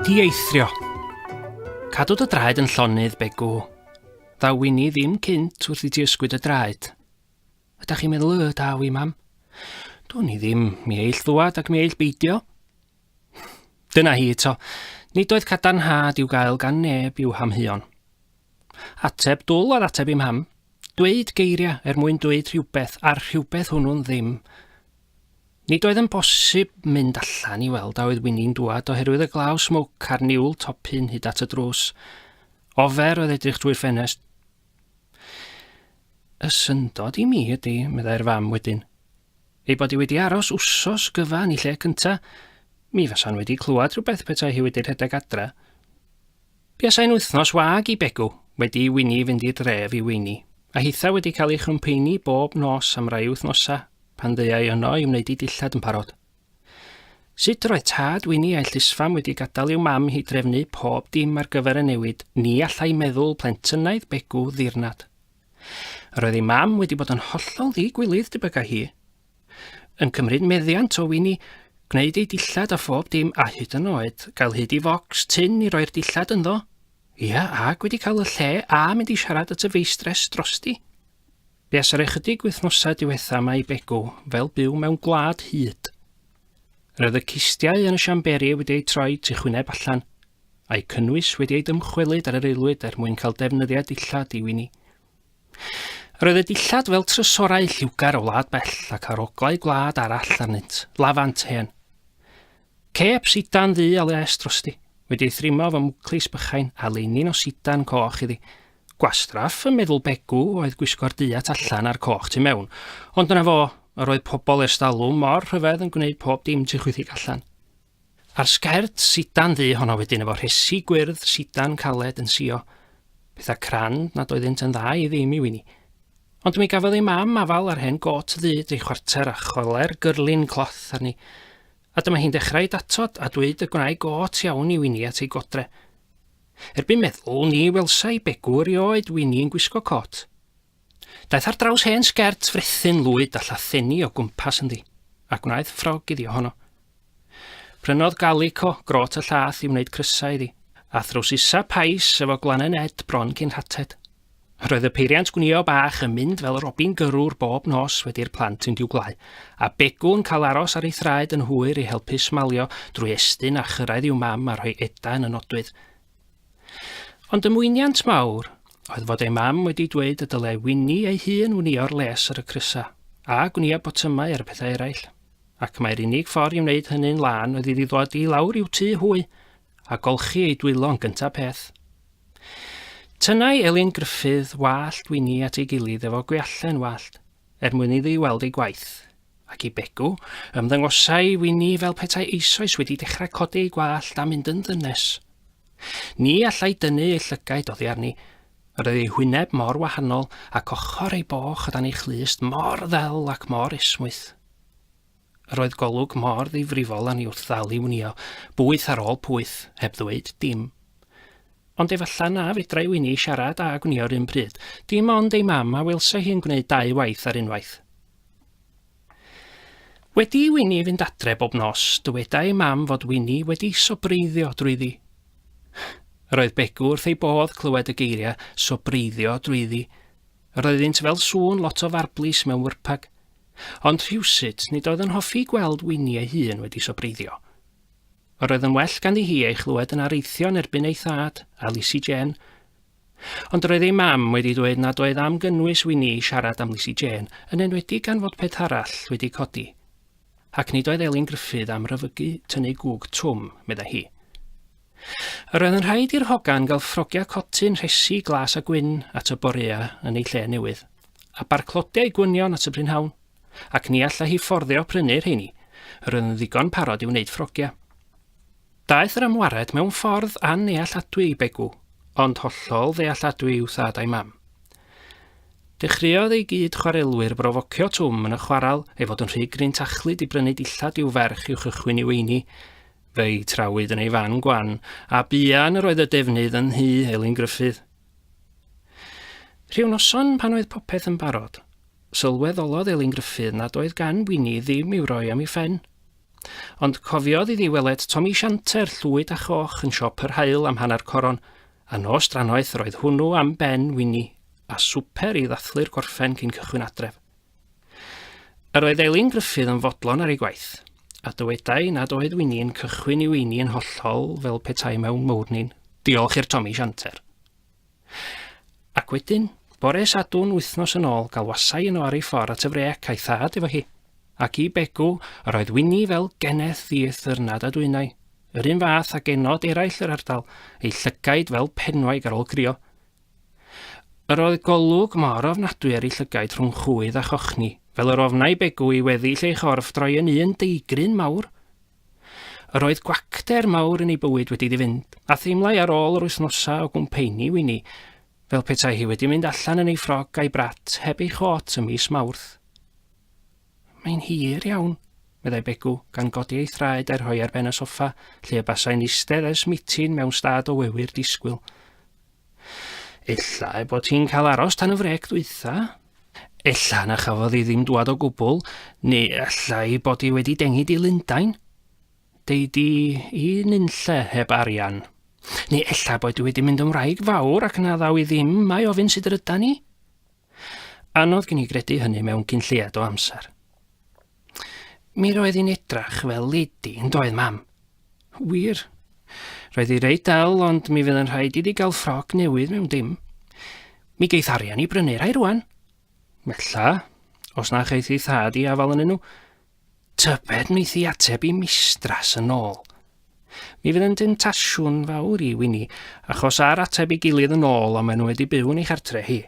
Dieithrio. Cadw dy draed yn llonydd, Begw. Ddaw Wini ddim cynt wrth i ti ysgwyd y draed. Ydach chi'n meddwl y daw i, mam? Dwn i ddim, mi eill ddwad ac mi eill beidio. Dyna hi eto. Nid oedd cadarnhad i'w gael gan neb i'w hamheuon. Ateb dwl oedd ateb i mham. Dweud geiriau er mwyn dweud rhywbeth, a'r rhywbeth hwnnw'n ddim. Nid oedd yn bosib mynd allan i weld a oedd Winnie'n dŵad oherwydd y glaw smwc a'r niwl topyn hyd at y drws. Ofer oedd edrych drwy'r ffenest. Y syndod i mi ydy, meddai'r fam wedyn, ei bod hi wedi aros wsos gyfan i lle cynta. Mi fasan wedi clywed rhywbeth petai hi wedi rhedeg adra. Buasai'n wythnos wag i Begw, wedi i Winnie fynd i'r dref i weini, a hitha wedi cael ei chwmpeini bob nos am rai wythnosau pan ddeuai yno i wneud ei dillad yn parod. Sut yr oedd tad Winnie a'i llysfam wedi gadael i'w mam hi drefnu pob dim ar gyfer y newid, ni allai meddwl plentynnaidd Begw ddirnad. Yr oedd ei mam wedi bod yn hollol ddi-gwilydd, debygai hi. Yn cymryd meddiant o Winnie, gwneud ei dillad a phob dim, a hyd yn oed gael hyd i focs tun i roi'r dillad ynddo. Ia, ac wedi cael y lle a mynd i siarad at y feistres drosti. Buasai'r ychydig wythnosau diwetha 'ma i Begw fel byw mewn gwlad hud. Roedd y cistiau yn y siamberi wedi eu troi tu chwyneb allan, a'u cynnwys wedi eu dymchwelyd ar yr aelwyd er mwyn cael defnyddiau dillad i Wini. Roedd y dillad fel trysorau lliwgar o wlad bell ac aroglau gwlad arall arnynt, lafant hen. Cêp sidan ddu a les drosti, wedi ei thrimo efo mwclis bychain a leinin o sidan coch iddi. Gwastraff ym meddwl Begw oedd gwisgo'r du at allan a'r coch tu mewn, ond dyna fo, yr oedd pobl ers talwm mor rhyfedd yn gwneud pob dim tu chwithig allan. A'r sgert sidan ddu honno wedyn efo rhesi gwyrdd sidan caled yn sïo. Pethau crand nad oeddynt yn dda i ddim i Wini. Ond mi gafodd ei mam afal ar hen got ddu dri chwarter a choler gyrlin cloth arni. A dyma hi'n dechrau datod a dweud y gwnâi got iawn i Wini at ei godre. Erbyn meddwl, ni welsai Begw erioed Wini yn gwisgo cot. Daeth ar draws hen sgert frethyn lwyd a llathenni o gwmpas ynddi, a gwnaeth ffrog iddi ohono. Prynodd galico, grot a llath i wneud crysau iddi, a throwsusa pais efo glanen ed bron cyn rhated. Roedd y peiriant gwnïo bach yn mynd fel robin gyrrwr bob nos wedi'r plant yn i'w gwlau, a Begw'n cael aros ar ei thraed yn hwyr i helpu smalio drwy estyn a chyrraedd i'w mam a rhoi eda yn y nodwydd. Ond y mwyniant mawr oedd fod ei mam wedi dweud y dylai Wini ei hun wnïo'r les ar y crysau, a gwnïo botymau ar y pethau eraill, ac mai'r unig ffordd i wneud hynny'n lân oedd iddi ddod i lawr i'w tŷ hwy, a golchi ei dwylo yn gyntaf peth. Tynnai Elin Gruffydd wallt Wini at ei gilydd efo gwiallen wallt, er mwyn iddi weld ei gwaith. Ac i Begw, ymddangosai Wini fel petai eisoes wedi dechrau codi ei gwallt a mynd yn ddynes. Ni allai dynnu ei llygaid oddi arni. Yr oedd ei hwyneb mor wahanol ac ochr ei boch o dan ei chlust mor ddel ac mor esmwyth. Yr oedd golwg mor ddifrifol arni wrth ddal i wnïo, bwyth ar ôl pwyth, heb ddweud dim. Ond efallai na fedrai Wini siarad a gwnïo'r un pryd, dim ond ei mam a welsai hi'n gwneud dau waith ar unwaith. Wedi i Wini fynd adre bob nos, dywedai ei mam fod Wini wedi sobreiddio drwyddi. Yr oedd Begw wrth ei bodd clywed y geiriau sobreiddio drwyddi. Yr oeddynt fel sŵn lot o farblis mewn wyrpag. Ond rhywsut, nid oedd yn hoffi gweld Wini ei hun wedi sobreiddio. Yr oedd yn well ganddi hi ei chlywed yn areithio yn erbyn ei thad, a Lisi Jên. Ond yr oedd ei mam wedi dweud nad oedd am gynnwys Wini i siarad am Lisi Jên, yn enwedig gan fod peth arall wedi codi. Ac nid oedd Elin Gruffydd am ryfygu tynnu gwg Twm, meddai hi. Yr oedd yn rhaid i'r hogan gael ffrogiau cotyn rhesi glas a gwyn at y borea yn ei lle newydd, a barclodiau gwynion at y prynhawn, ac ni allai hi fforddio prynu'r rheini, yr oedd yn ddigon parod i wneud ffrogiau. Daeth yr amwared mewn ffordd annealladwy i Begw, ond hollol ddealladwy i'w thad a'i mam. Dechreuodd ei gyd-chwarelwyr brofocio Twm yn y chwarel ei fod yn rhy grintachlyd i brynu dillad i'w ferch i'w chychwyn i weini, Fe'i trawyd yn ei fan gwan, a buan yr oedd y defnydd yn nhŷ Elin Gruffydd. Rhyw noson pan oedd popeth yn barod, sylweddolodd Elin Gruffydd nad oedd gan Wini ddim i'w roi am ei phen. Ond cofiodd iddi weled Tomi Shanter llwyd a choch yn siop yr haul am hanner coron, a nos drannoeth roedd hwnnw am ben Wini, a swper i ddathlu'r gorffen cyn cychwyn adref. Yr oedd Elin Gruffydd yn fodlon ar ei gwaith, a dywedai nad oedd Wini yn cychwyn i weini yn hollol fel petai mewn mowrnin, diolch i'r Tomi Shanter. Ac wedyn, bore Sadwrn wythnos yn ôl, galwasai yno ar ei ffordd at y frec a'i thad efo hi. Ac i Begw, yr oedd Wini fel geneth ddieithr nad adwynai, yr un fath â genod eraill yr ardal, ei llygaid fel penwaig ar ôl crio. Yr oedd golwg mor ofnadwy ar ei llygaid rhwng chwydd a chochni, fel yr ofnai Begw i weddill ei chorff droi yn un deigryn mawr. Yr oedd gwacter mawr yn ei bywyd wedi iddi fynd, a theimlai ar ôl yr wythnosau o gwmpeini Wini, fel petai hi wedi mynd allan yn ei ffrog a'i brat heb ei chôt ym mis Mawrth. Mae'n hir iawn, meddai Begw, gan godi ei thraed a'i rhoi ar ben y soffa, lle y basai'n eistedd ers mitin mewn stad o wewyr disgwyl. Ella ei bod hi'n cael aros tan y frec ddwytha. Ella na chafodd hi ddim dwad o gwbl, neu ella ei bod hi wedi dengid i Lundain. Deud i i nunlle heb arian. Neu ella bod hi wedi mynd yn wraig fawr ac na ddaw i ddim mae ofyn sut yr ydan ni. Anodd gen i gredu hynny mewn cyn lleiad o amser. Mi roedd hi'n edrach fel lady yn doedd, mam? Wir. Roedd hi reit dal, ond mi fydd yn rhaid iddi gael ffrog newydd mewn dim. Mi geith arian i brynu rhai rwan. Ella, os na cheith ei thad i afal yn nhw. Tybed wneith hi ateb i mistras yn ôl. Mi fydd yn demtasiwn fawr i Wini, achos ar ateb ei gilydd yn ôl ond maen nhw wedi byw yn ei chartre hi.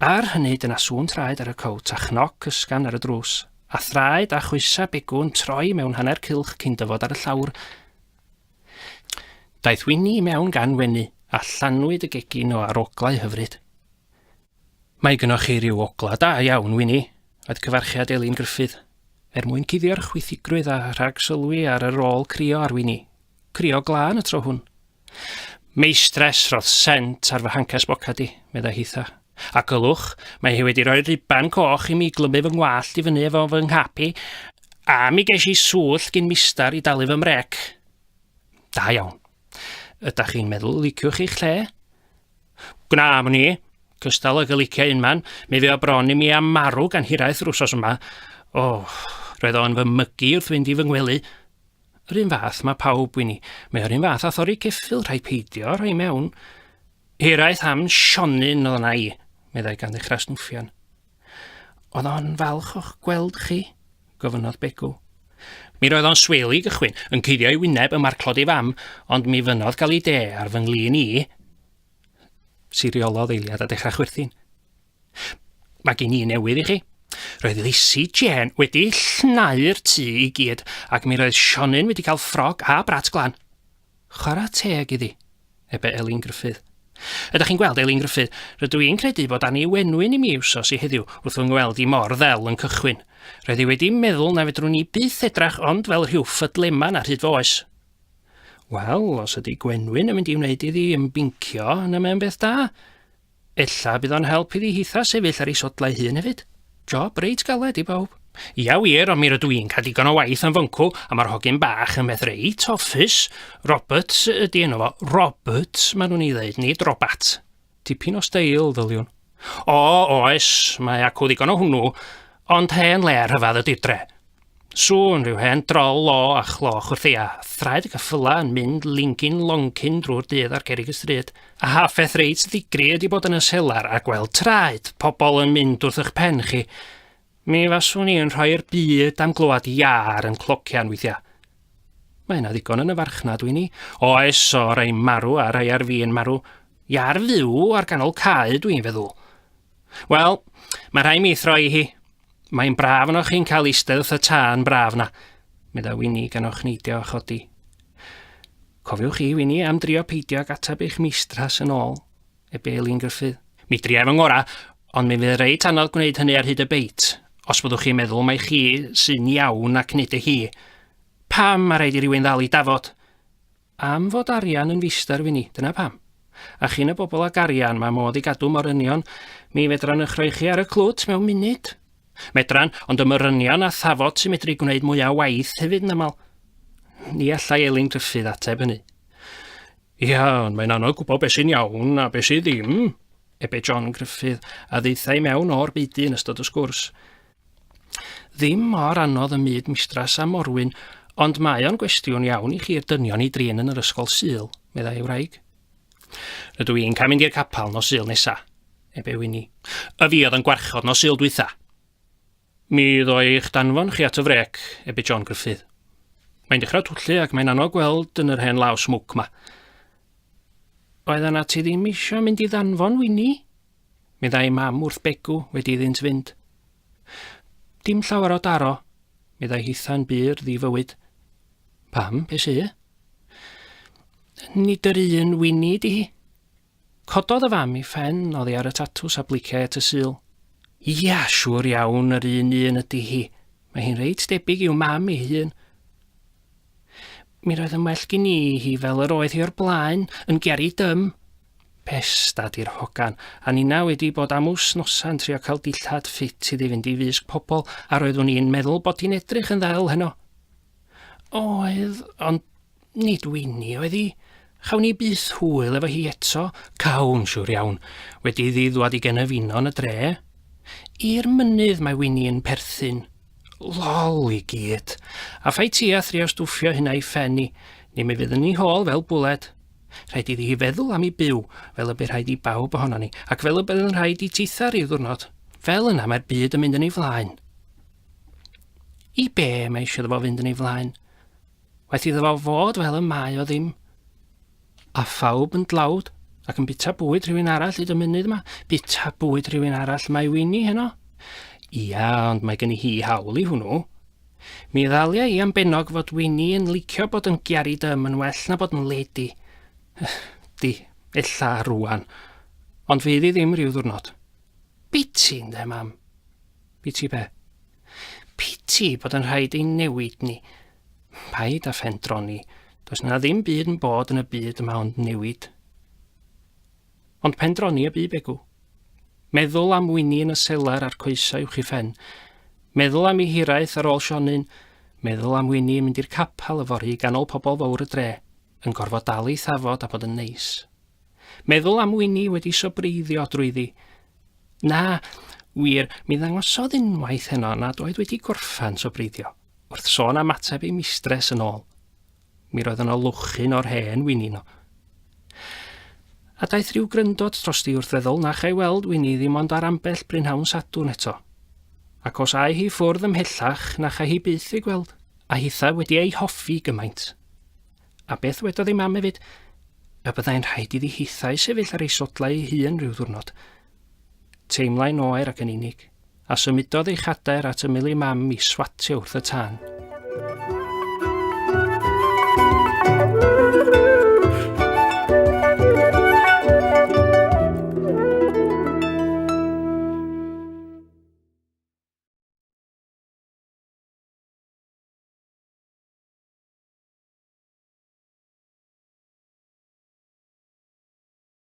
Ar hynny dyna sŵn traed ar y cowt a chnoc ysgafn ar y drws, a thraed a chwysau Begw'n troi mewn hanner cylch cyn dyfod ar y llawr. Daeth Wini i mewn gan wenu, a llanwyd y gegin o aroglau hyfryd. Mae gynnoch chi ryw ogla da iawn, Wini, oedd cyfarchiad Elin Gruffydd, er mwyn cuddio'r chwythigrwydd a rhag sylwi ar yr ôl crio ar Wini. Crio glân y tro hwn. Meistres, rodd sent ar fy hancas bocad i, meddai hitha. A gylwch, mae hi wedi rhoi ruban coch i mi glymu fy ngwallt i fyny efo fy nghap i, a mi ges i swllt gin mistar i dalu fy mrec. Da iawn. Ydach chi'n meddwl liciwch chi'ch lle? Gwna am wn i. Cystal ag y licia unman, mi fuo bron i mi a marw gan hiraeth yr wsos yma. O, roedd o'n fy mygu wrth fynd i fy ngwely. Yr un fath mae pawb, Wini. Mae o'r un fath â thorri ceffyl, rhaid peidio rhoi mewn. Hiraeth am Sionyn oedd yna i, meddai gan ddechrau snwffian. Oedd o'n falch o'ch gweld chi? gofynnodd Begw. Mi roedd o'n swil i gychwyn, yn cuddio ei wyneb ym marclod ei fam, ond mi fynnodd gael ei de ar fy nglin i. Siriolodd eiliad a dechrau chwerthin. Mae gen i newydd i chi. Roedd Lizzie Jane wedi llnau'r tŷ i gyd, ac mi roedd Sionyn wedi cael ffrog a brat glan. Chwarae teg iddi, ebe Elin Gruffydd. Ydych chi'n gweld, Elin Gruffydd, rydw i'n credu bod Annie wenwyn i mi wsos i heddiw wrth fy ngweld i mor ddel yn cychwyn. Roedd hi wedi meddwl na fedrwn i byth edrach ond fel rhyw ffydleman ar hyd fy oes. Wel, os ydy gwenwyn yn mynd i wneud iddi ymbincio, yna mae'n beth da. Ella bydd o'n help iddi hitha sefyll ar ei sodlau hun hefyd. Job reit galed i bawb. Ia wir, ond mi rydw i'n cael digon o waith yn fyncw, a mae'r hogyn bach yn beth reit hoffus. Robert ydy enw fo. Robert, maen nhw'n ei ddeud, nid Robat. Tipyn o steil, ddyliwn. O, oes, mae acw ddigon o hwnnw, ond hen le rhyfedd ydy'r dre. Sŵn rhyw hen drol o a chloch wrthi a thraed y ceffyla yn mynd lingin loncin drwy'r dydd ar gerrig y stryd. A ha pheth reit ddigri ydi bod yn y selar a gweld traed pobl yn mynd wrth eich pen chi. Mi faswn i yn rhoi'r byd am glywed iâr yn clocian weithiau. Mae yna ddigon yn y farchnad, Wini. Oes, o rai marw a rhai ar fin marw. Iâr fyw ar ganol cae, dwi'n feddwl. Wel, mae rhai mi throi hi. Mae'n braf yno chi'n cael eistedd wrth y tân braf na, medda Wini gan ochneidio a chodi. Cofiwch chi, Wini, am drio peidio ag ateb eich meistras yn ôl, ebe Elin Gruffydd. Mi dria fy ngora, ond mi fydd reit anodd gwneud hynny ar hyd y beit, os byddwch chi'n meddwl mai chi sy'n iawn ac nid y hi. Pam mae rhaid i rywun ddal i dafod? Am fod arian yn feistr, Wini, dyna pam. A chi'n y bobl ag arian, mae modd i gadw morynion. Mi fedran eich rhoi chi ar y clwt mewn munud. Medran, ond y morynion a thafod sy'n medru gwneud mwy o waith hefyd yn aml. Ni allai Elin Gruffydd ateb hynny. Ia, ond mae'n anodd gwybod beth sy'n iawn a beth sydd ddim, ebe John Gruffydd, a ddaethai mewn o'r beudy yn ystod y sgwrs. Ddim mor anodd ym myd mistras a morwyn, ond mae o'n gwestiwn iawn i chi'r dynion i drin yn yr ysgol Sul, meddai ei wraig. Rydw i'n cael mynd i'r capel nos Sul nesa, ebe Wini. Y fi oedd yn gwarchod nos Sul dwytha. Mi ddoi eich danfon chi at y frec, ebe John Gruffydd. Mae'n dechrau twllu ac mae'n anodd gweld yn yr hen law smwc ma. Oedd yna ti ddim eisiau mynd i ddanfon, Wini? Meddai mam wrth Begw wedi iddynt fynd. Dim llawer o daro, meddai hitha'n bur ddi-fywyd. Pam, be sy? Nid yr un Wini di hi. Cododd y fam ei phen oddi ar y tatws a bliciai at y sul. Ia, siŵr iawn yr un un ydy hi. Mae hi'n reit debyg i'w mam ei hun. Mi roedd yn well gin i hi fel yr oedd hi o'r blaen, yn Geri Dym. Pesta di'r hogan, a ninna wedi bod am wsnosa'n trio cael dillad ffit iddi fynd i fysg pobl, a roeddwn i'n meddwl bod hi'n edrych yn ddel heno. Oedd, ond nid Wini oedd hi. Chawn ni byth hwyl efo hi eto, cawn, siwr iawn, wedi iddi ddwad i gynefino yn y dre. I'r mynydd mae Wini yn perthyn. Lol i gyd. A phaid ti a thrio stwffio hynna i phen i, neu mi fydd yn ei hôl fel bwled. Rhaid iddi hi feddwl am ei byw, fel y bu rhaid i bawb ohonon ni, ac fel y bydd yn rhaid i titha ryw ddwrnod. Fel yna mae'r byd yn mynd yn ei flaen. I be mae eisiau iddo fo fynd yn ei flaen? Waeth iddo fo fod fel y mae o ddim. A phawb yn dlawd ac yn bita bwyd rhywun arall hyd y munud yma. Bita bwyd rhywun arall mae Winnie heno. Ia, ond mae gen i hi hawl i hwnnw. Mi ddalia i am bennog fod Winnie yn licio bod yn giari dym yn well na bod yn lady. Di, ella rwan. Ond fydd hi ddim rhyw ddwrnod. Biti, ynde, mam? Biti be? Piti bod yn rhaid ein newid ni. Paid â phendroni. Does yna ddim byd yn bod yn y byd yma ond newid. Ond pendroni y bu Begw. Meddwl am Wini yn y selar a'r coesau uwch ei phen. Meddwl am ei hiraeth ar ôl Sionyn. Meddwl am Wini yn mynd i'r capel yfory i ganol pobl fawr y dre, yn gorfod dal ei thafod a bod yn neis. Meddwl am Wini wedi sobreiddio drwyddi. Na, wir, mi ddangosodd unwaith heno nad oedd wedi gorffen sobreiddio, wrth sôn am ateb ei mistres yn ôl. Mi roedd yno lwchyn o'r hen Wini no. A daeth rhyw gryndod drosti wrth feddwl na chai weld Wini ddim ond ar ambell brynhawn Sadwrn eto. Ac os âi hi ffwrdd ymhellach na chai hi byth ei gweld, a hitha wedi ei hoffi gymaint. A beth wedodd ei mam hefyd? Y byddai'n rhaid iddi hithau sefyll ar ei sodlau ei hun rhyw ddwrnod. Teimlai'n oer ac yn unig, a symudodd ei chadair at ymyl ei mam i swatio wrth y tân.